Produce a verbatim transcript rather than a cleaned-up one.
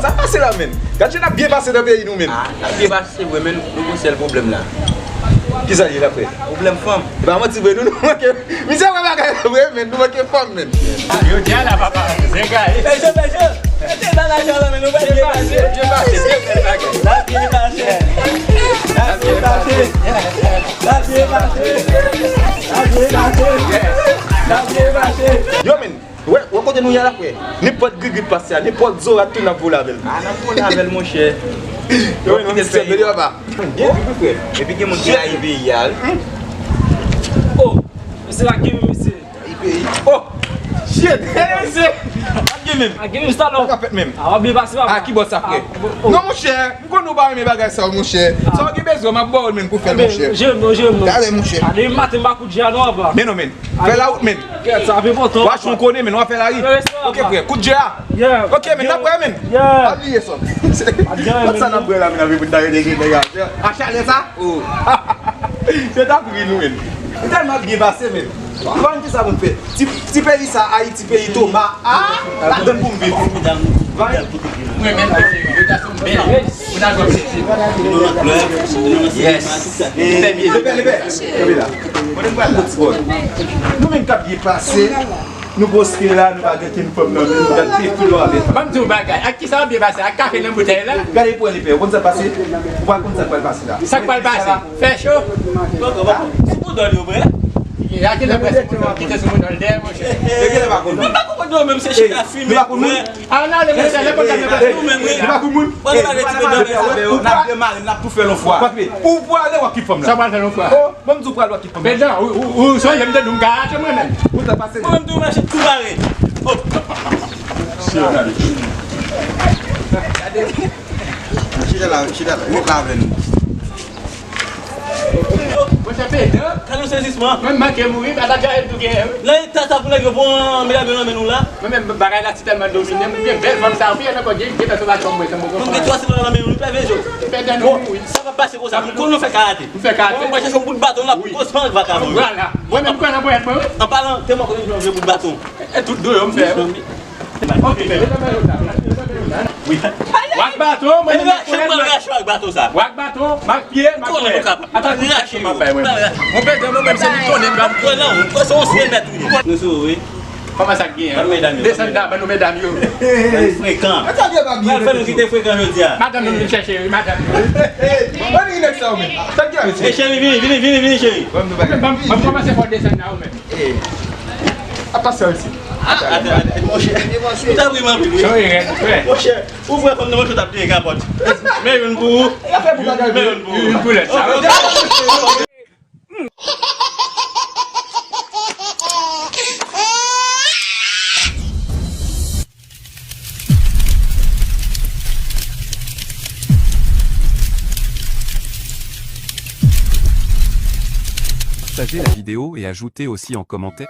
Sa pase la, menn? Gad jan n ap byen pase nan peyi nou, menn. Ah, n ap byen pase vre, menn. Nou gon sèl pwoblèm la. Kisa l ye la, frè? Pwoblèm fanm. E pa manti vre, nou, nou manke. Misye wè bagay vre, menn. Nou manke fanm, menn. Yo di a la, papa. Zenga, eh. Pèse, pèse. Mete bagay sa la, menn. Nou pral byen pase. Byen pase, byen bèl bagay. N ap byen pase. N ap byen pase. N ap byen pase. N ap byen pase. N ap byen pase. Yo, menn. Wè, wè kote nou ye la, frè. Nenpòt grigri k pase a, nenpòt zorat tou n ap vole avè l. Ah, n ap vole avè l, monchè. Yo, nou kite l fè yo aba. Gen grigri, frè. Epi gen moun ki rayi peyi a, wi. Oh, mesye la gen, mesye. Rayi peyi. Oh, shit. Mesye. Ap gen menm. Ap gen menm, sa non. Sa ka fèt menm. Ah, w ap byen pase, papa. Ah, ki bò sa, frè? Ah, bon, oh. Non, monchè. M konn ou pa renmen bagay sa yo, monchè. Sa w gen bezwen, m ap ba w l, menn, pou fè l, monchè. Jere m non, jere m non. Talè, monchè. A, depi maten m pa kout je a non, apa. Men non, menn. Fè lawout, menn. Kèt, sa ap enpòtan, apa. W a chon konnen, menn, w a fè lari. Ok, frè, kout je a. Ok, menn, n ap wè, menn. Pa bliye sa. Kòt sa n ap bwè la, menn, avè pou n ta rete jwe nèg a. A chalè sa? Oh. Se t ap ri nou, menn. Li tèlman ap byen pase, menn. Ou konn kisa pou n fè? Ti, ti peyi sa, Ayiti, peyi Toma. Ah, ladann pou m viv. Mwen menm, yo ta sou m bèl. Ou ta jwenn plezi. Yes. Fè byen. Lepè, lepè. Kanpe la. Kote m pral la? Nou menm k ap byen pase. Nou poste la, nou pa gen kenn fanm nan men nou. Gad pye koulè avè. Ban m di w bagay. Ak kisa w ap byen pase? Ak kafe nan boutèy la? Gade pou wè lepè. Ou konn sa k pase? Ou pa konn sa k pral pase la. Sa k pral pase? Fè cho. Sou boudòl yo vre. Ya ki lè prèske moun nan kite sou moun nan dèyè, monchè. E gen lè pa konn moun. Mwen pa konprann nou menm, se chita fimen. Nou pa konn moun. A, n ale, monchè, lè konn sa, lè konn sa. Nou menm, wi. Nou pa konn moun. Mwen pa vle ti moun nan. N ap demare, n ap tou fè l yon fwa. Ou pral wè w ak ki fanm la. Sa pral fè l yon fwa. Oh, bon, m di w pral wè w ak ki fanm la. Men non, ou, ou, ou sonje m te di w m ka rate mwen menm. Ou ta pase. Mwen menm tou, mwen chita tou bare. Oh. Chita la, chita la. Ret la avè nou. Monchè, pedan. Gade yon sezisman. Mwen manke mouri, pata djayèl tou genyen, wi. Nan eta sa pou nèg yo pran medam yo nan men nou la. Mwen menm bagay la ti tèlman domine m, gen bèl fanm sa, wi, nan kò gen, gen bèl fanm sa, mwen, mwen, mwen. Mwen gen twa sèl nan men nou, li pève jo. Pedan nou mouri. Sa va pase konsa, m konnen nou fè karate. Nou fè karate. Mwen, mwen chèche yon bout baton la, pou koz fanm ak vakabon. Vwala. Mwen menm kwè nan ponyèt mwen, wi. An palan, tèlman konnen nou jwe bout baton. E tout do yo m fè, wi. Ok, men, men, men, men, men, men, men. Wi. W ak baton, mwen menm ak ponyèt mwen. Rache w ak baton sa. W ak baton, m ak pye, m ak ponyèt. Ata kout tèt m ap bay mwen. Mwen pèdi mwen menm se li konnen m ap pran nan. Mwen se yon sèl mèt ou ye. Nou sou wi. Kòman sa k genyen? Ban nou medam yo. Desann la, ban nou medam yo. Frekan. Pral fè nou kite frekan jodi a. Madanm nou vin chèche, wi, madanm yo. Ban nou nèg sa yo menm. Sa k genyen, mesye? E cheri, vini, vini, vini, vini, cheri. Ban m kòmanse fè w desann la, ou menm. Eh. Atansyon isi. Atè, atè, monchè. Ou ta ri m anpil, wi. Monchè, ou vre fanm nan monchè, w t ap deye kapòt. Men youn pou ou. Men youn pou ou. Youn pou lòt. Partagez la vidéo et ajoutez aussi en commentaire.